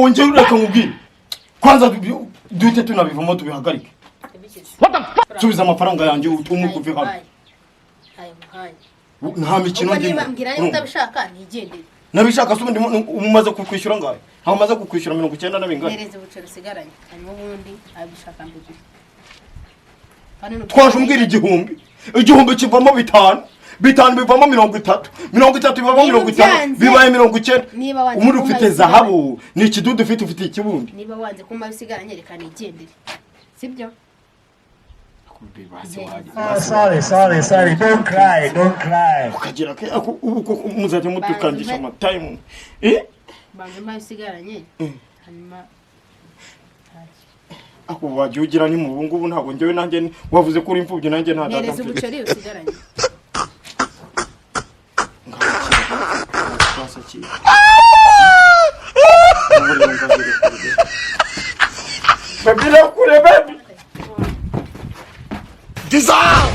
Wongere ureka nkubwire kwanza, duhite tunabivamo, tubihagarike. Subiza amafaranga yanjye, utumuke, uve hano. Ntayo muhaye. Nta mikino Ubwo ndimo. niba mbwira niba Urumva? utabishaka nigendere. Nabishaka se ubundi umaze kukwishyura ngahe? Ntawe umaze kukwishyura 90 na bingahe? Mpereza ubuceri usigaranye, hanyuma ubundi abishaka mbiguhe. Kandi Twaje umbwira 1000, 1000 kivamo 5, 5 bivamo 30, 30 bivamo Niba 50, ubyanze, bibaye 90. niba wanze Ubundi kumpa ufite bisigaranye. zahabu, ni ikidudu ufite, ufite ikibundi. Niba wanze kumpa bisigaranye, reka nigendere, sibyo? Oh, sorry, sorry, sorry. Don't cry, don't cry. Ukagira ke ubu koko muzajya mudukangisha amatayimu, eh? Banza umpa bisigaranye, hanyuma ntacyo. Ako wajya ugira ni mu ngubu, ntabwo njyewe nanjye wavuze ko uri imfubyi, nanjye nta data Mpereza mfite. ubuceri usigaranye. Ngaho twasakira. Baby, kure, baby. Jesus!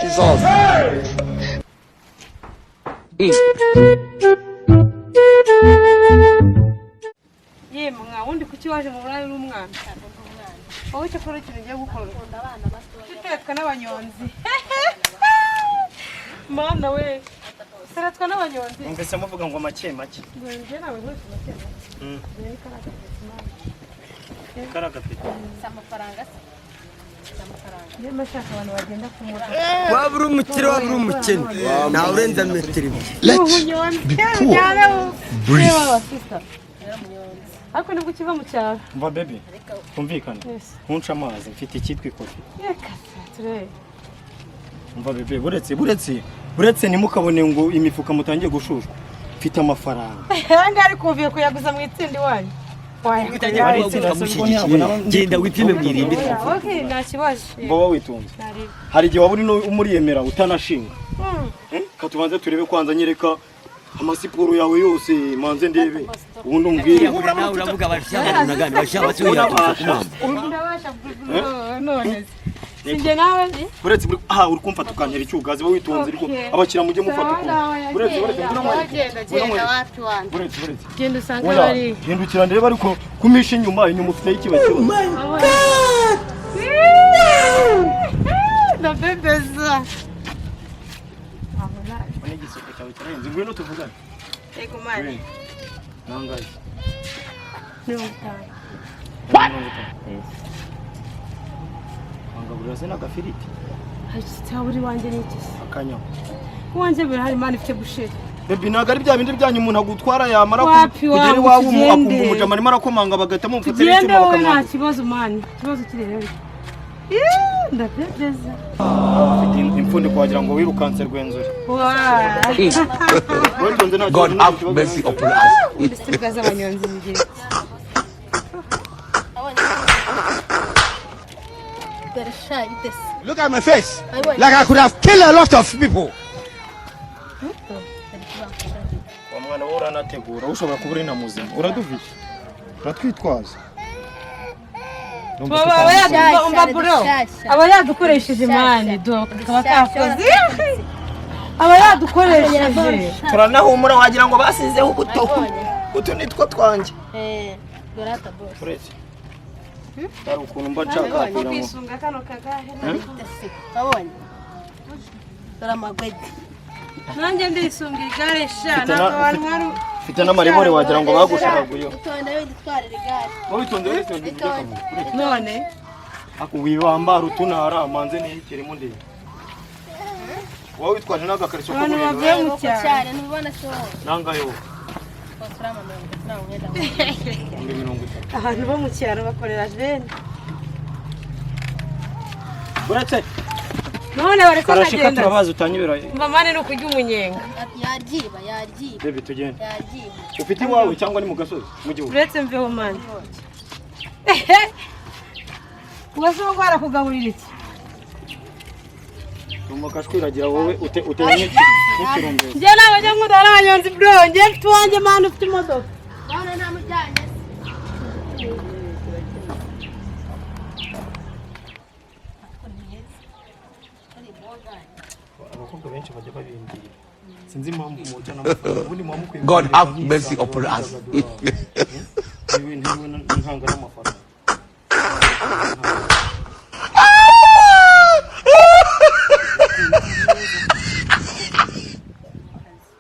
Jesus. Yemwe mwa wundi, kuki waje mu buraya uri umwana? Wowe icyo ukora, ikintu ugiye gukora, uteretswe n'abanyonzi. Mana we, uteretswe n'abanyonzi. Numvise muvuga ngo make make. Ngo njye nawe nkoresha make make. Njye ni kariya gapeti, mana. Karagapeti. Si amafaranga se? Si amafaranga? Njye mba nshaka abantu bagenda ku modoka. Waba uri umukire, waba uri umukene, ntawe urenza metero 2. Let's be poor. Breathe. Ariko nibwo ukiva mu cyaro. Mva baby, twumvikane. Yes. Ntunce amazi, mfite icyitwa ikofi. Reka se turebe. Umva bébé, buretse, buretse, buretse, ntimukabone ngo imifuka mutangiye gushushwa. Mfite amafaranga. Aya ngaya ariko uvuye kuyaguza mu itsinda iwanyu. Ari itsinda se ubwo ntabwo Genda wipime mu irimbi. Okay, nta kibazo. Mba witonze. Narebe. Hari igihe waba uri no umuriyemera utanashinga. Eh? Ka tubanze turebe kwanza, nyereka amasiporo yawe yose, manze ndebe, ubundi umbwire. Nawe uravuga abashyamba, bashyamba tuya. Ndabasha none se sinjye nawe. Buretse aha uri kumfata ukantera icyugazi, ba witonze ariko. Okay. Abakiriya mujye mufata ukuntu. Sawa, Buretse, buretse, ngwino nkwereke. genda. Ngwino Genda nkwereke. wapi wanjye? Buretse, buretse. Genda usanga Oya, bari hindukira ndebe, ariko kumisha inyuma, inyuma ufite ikibazo. Ndabebeza. N'igisoko cyawe kirahenze, ngwino tuvugane. Yego mani. Nangaye? 50. 50. Wangaburira se n'agafiriti? Cyaburi wanjye ni iki se? Akanyama. Uwanjye birahari mani, ifite busheri. Baby, ntabwo ari bya bindi byanyu umuntu agutwara yamara Wapi kugera wangu, iwawe tugende. akumva umujama arimo arakomanga, bagahita mumufatira Tugende icyuma wowe, nta bakamwambura. kibazo mani, ikibazo kiri rero. Ndabebeza. Ufite impfundiko wagira ngo wirukanse Rwenzori. Witonze, nta God kibazo, nta have kibazo. mercy upon us. Ubundi z'abanyonzi zigira iki? Dore sha, bite se? Look at my face. Abonye. Like I could have killed a lot of people. Wa mwana we, uranategura, ushobora kuba uri na muzima, uraduviye, uratwitwaza. Ndumva Baba Shyashya, umva bro, shyashya. aba yadukoresheje mani, do kakaba kakoze, aba yadukoresheje. Turanahumura wagira ngo basizeho ubuto. Abonye. Utu ni two twanjye. Eh, dore ata bose. Uretse hari ukuntu mba nshaka kugira ngo Kwisunga kano kagahe. Bite se? Wabonye? Dore amagwedi. Nanjye ndisunga igare sha. Mfite Ntabwo abantu mwari mfite n'amaribore wagira ngo bagushagaguyeho. Utonde witwarira igare. Wowe witonze, witonze, ujye akavuyo. None. Ako wibambara utunara, manze nihikiremo ndebe. Wowe witwaje n'agakariso Abantu k'ubururu. bavuye mu Koko cyaro. cyane, ntubibona se wowe? Nangayo? Bose urama 30 ntawe umwenda wawe. 30,000. Abantu bo mu cyaro bakorera jene. Uretse None bareko karashika. kagenda. Turabazi utanyibira. Mva mani, ni ukurya umunyenga. Yaryiba, yaryiba, Baby, tugende. yaryiba. Ufite iwawe cyangwa ni mu gasozi mu gihugu? Uretse mveho mani, ubwo barakugaburira iki? Umukashwiragira wowe uteye nk'ikirumbezi. Njye ntabwo njya nkunda n'abanyonzi bro, njye mfite uwanjye mani, ufite imodoka. None ntamujyanye se? Abakobwa benshi bajya babimbwira. Sinzi impamvu mujya n'amafaranga, ubundi muba mukwiye God kugereka have mercy mwisanzura, upon us. mwidagadura. Ntiwe ntiwe ntanga n'amafaranga.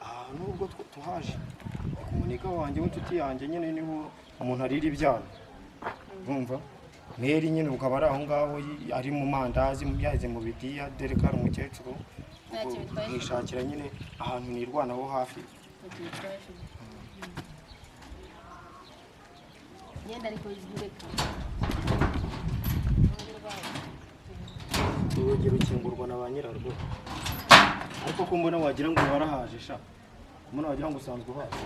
Ah, nubwo tuhaje ku muniga wanjye w'inshuti yanjye nyine, niho umuntu arira ibyana, urumva meri nyine ukaba ari aho ngaho, ari mu mandazi yaheze mu bidiya, dore ko ari umukecuru. Ntacyo bitwaye. Nkishakira nyine ahantu nirwanaho hafi. Genda ariko ureka. Urugi rukingurwa na ba nyirarwo, ariko ko mbona wagira ngo warahaje sha, mbona wagira ngo usanzwe uhaje.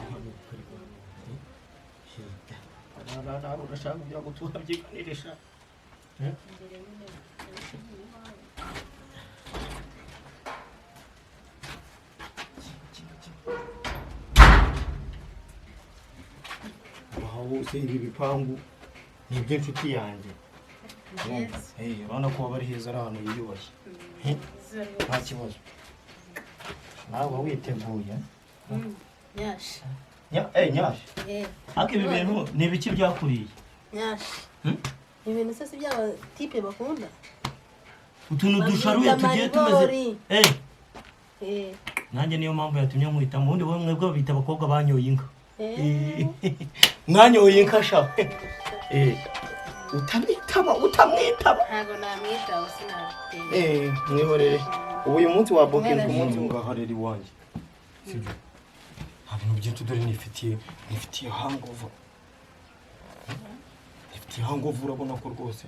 Nawe urashaka kugira ngo tuhabyiganire sha. Aho hose ibi bipangu ni iby'inshuti yanjye. Urabona ko aba ari heza, ari ahantu hiyubashye. Nta kibazo, nawe uba witeguye. Nyashi. Nyashi. Eh. Ariko ibi bintu ni ibiki byakuriye? Nyashi. Ibintu se si by'aba type bakunda? Utuntu Babyita dusharuye tugiye tumeze maribori. Eh, nanjye niyo mpamvu yatumye nkwitamo. Ubundi wowe mwebwe babita abakobwa banyoye inka. Mwanyoye inka sha. Utamwitaba, utamwitaba. Ntabwo namwitaho, sinabiteye. Mwihorere, ubu uyu munsi wabukinzwe umunsi ngaharera iwanjye, sibyo? Nta bintu byinshi, dore nifitiye hangover, nifitiye hangover. Urabona ko rwose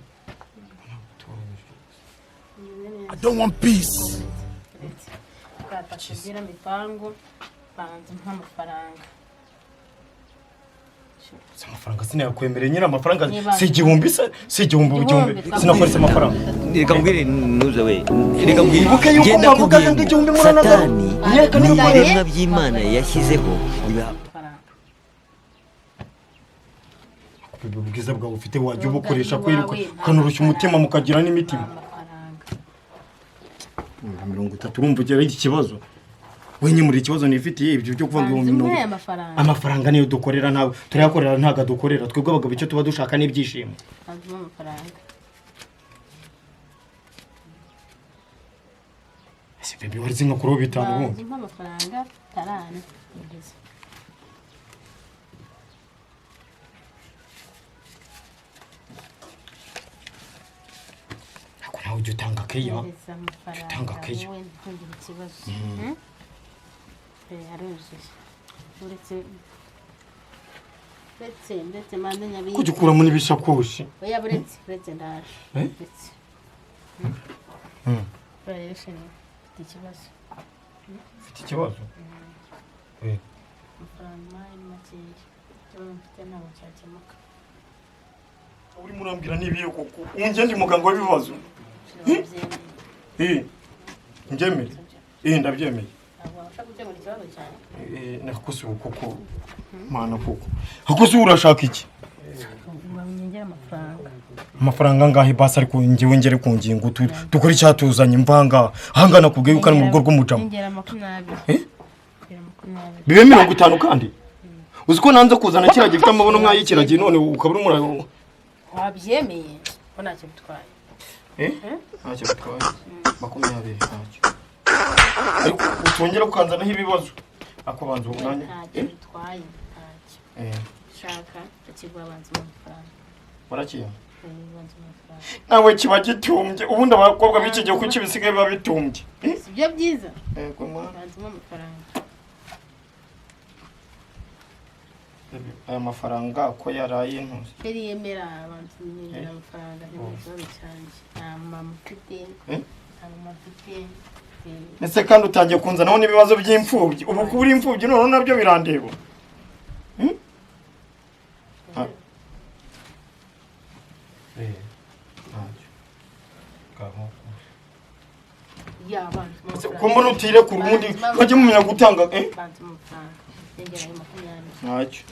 toranyije. I don't want peace. Twatakagira mipango, banza nk'amafaranga. Si amafaranga sinayakwemereye nyine, amafaranga Niba- si 1000 se? Si 1000, 1000 sinakoresha amafaranga. Reka mbwire ntuze we, reka mbwire. Wibuke yuko Ngenda mwavugaga kubwira ngo 1000 muranagaruka. Satani Myaka niyo ukoresha. n'ibiremwa by'Imana yashyizeho biba Amafaranga. Ubwiza bwawe ufite wajya ubukoresha Iwawe, kwiruka ukanurushya umutima, mukagira n'imitima. Amafaranga. 30,000, urumva ugera iki kibazo wenyine ikibazo nifitiye, ibyo byo kuvuga ngo Banza ibihumbi umpe mirongo amafaranga. Amafaranga niyo dukorera, ntabwo turayakorera, ntabwo adukorera. Twebwe abagabo icyo tuba dushaka n'ibyishimo. Banza umpe amafaranga. Ese bébé, warize nka kuri 5 Banza ubundi? umpe amafaranga tarane. Ngeze. Ariko nawe ujya utanga keya. Ngeze amafaranga. Utanga keya. Wowe ntugire ikibazo. Hmm? Aruzuye. Uretse mbanze nyabike. Kujya ukuramo n'ibishakoshi. Oya, buretse ndaje. Eh? Buretse. Buriya rero chéri, mfite ikibazo. Ufite ikibazo? Amafaranga ni makeya. Ikibazo mfite ntabwo cyakemuka. Urimo urambwira n'ibihe koko? Ungende muganga w'ibibazo. Wabyemeye? Nbyemeye, ndabyemeye. Ntabwo wabasha gukemura ikibazo cyawe? Nakose ubu koko, mana koko, akose ubu urashaka iki? Nyongera amafaranga. Amafaranga angahe basi? Ariko njyewe ngere ku ngingo, dukore icyatuzanye. Mvanga ahangaha, nakubwiye yuko ari mu rugo rw'umujama. Nyongera 20. Eh? Nyongera 20. Bibe 50. Kandi uzi ko nanze kuzana kiriya gifite amabuno nk'ay'ikiragi, none ukaba urimo Wabyemeye ko ntacyo bitwaye? Ntacyo bitwaye, 20 ntacyo, ariko utongera kukanzanaho ibibazo ako banza uwo mwanya. Ntacyo bitwaye, ntacyo. Shaka akiguha, banza amafaranga. Warakiye? Banza amafaranga. Nawe kiba gitumbye. Ubundi abakobwa b'iki gihe kuki bisigaye biba bitumbye? Si byo byiza? Yego mwana. Banza amafaranga. Aya mafaranga ko yaraye ntuzi. Yari yemera, banza nyongera amafaranga, ni ikibazo cyanjye, nta mama mfite. Eh? Nta mama mfite. Ese kandi utangiye kunzanaho n'ibibazo by'imfubyi? Ubu kuba uri imfubyi noneho nabyo birandeba. Hmm? Ah. Ntacyo. Ngaho. Ya, banza Ese amafaranga. ko mbona utirekura, ubundi mujye mumenya gutanga, eh? Banza amafaranga, nyongera ayo 20. Ntacyo,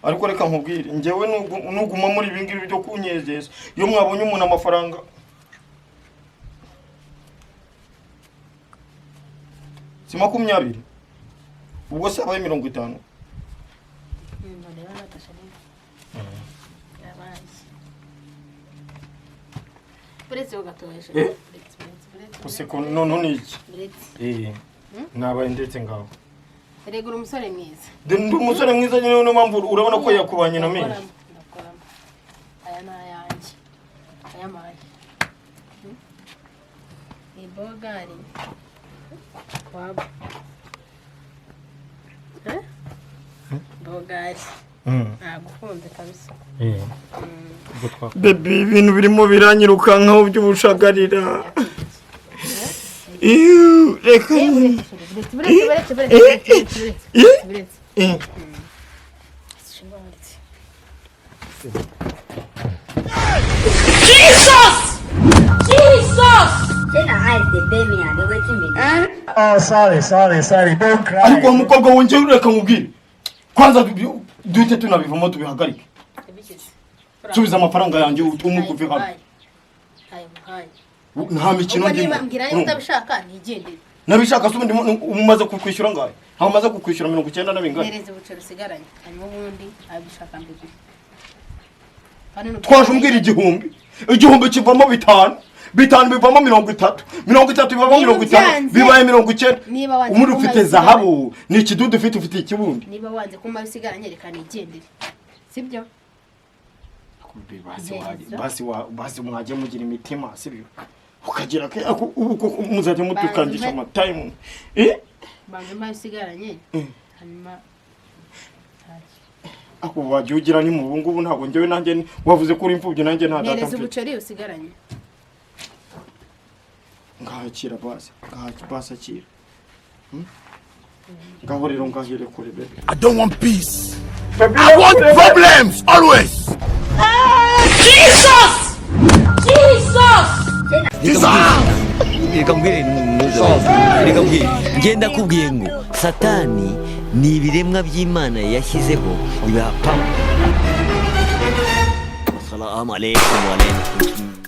ariko reka nkubwire, njyewe nuguma muri ibi ngibi byo kunyezeza, iyo mwabonye umuntu amafaranga Si 20, ubwo se abaye 50. None batasha neza. Yabaye. Buretse ugatoje. Eh? Buretse, buretse, buretse. Use ko noneho ni iki? Buretse. Nabaye ndetse ngaho. Erega uri umusore mwiza. Ndi umusore mwiza nyine, niyo mpamvu urabona ko yakubanye na menshi. Ndakoramo. Aya ni ayanjye. Aya maye. Ni bogari. Kwabo. Eh? Bogari. Nagukunze kabisa. Baby, ibintu birimo biranyirukankaho by'ubushagarira. Iu, reka. Buretse, buretse, buretse, buretse, buretse, buretse, buretse. Buretse. Oh, sorry, sorry, sorry. Don't cry. Ariko uwo mukobwa wongeye, reka nkubwire kwanza, duhite tunabivamo, tubihagarike. Yabigize. Subiza amafaranga yanjye, umukuve hano. Ayo muhaye. Nta mikino Ubwo ndimo. niba mbwira niba utabishaka nigendere. Nabishaka se ubundi umaze kukwishyura ngahe? Ntawe umaze kukwishyura 90 na bingahe? Mpereza ubuceri usigaranye. Hanyuma ubundi abishaka mbiguhe. Kandi Twaje umbwira 1000, 1000 kivamo 5, 5 bivamo 30, 30 bivamo Niba 50, ubyanze- bibaye 90. Niba wanze Ubundi kumpa ufite bisigaranye- zahabu, ni ikidudu ufite, ufite ikibundi. Niba wanze kumpa bisigaranye, reka nigendere. Sibyo? Basi basi basi mwajya mugira imitima, sibyo? Ukagira ke ubu koko muzajya mutukangisha amatayimu, eh? Banza umpa bisigaranye. Hanyuma ntacyo. Ako wajya ugira ni mu ngubu, ntabwo njyewe nanjye wavuze ko uri imfubyi, nanjye nta data Mpereza mfite. ubuceri usigaranye. Ngahakira basi, ngahakira basi, akira. Ngaho rero ngahere kure, baby. I don't want peace. I want problems always. Jesus! Jesus! Jesus! Reka mbwire, reka mbwire, ngenda kubwiye ngo Satani ni ibiremwa by'Imana yashyizeho bibaha power. Assalamu alaikum wa alaikum.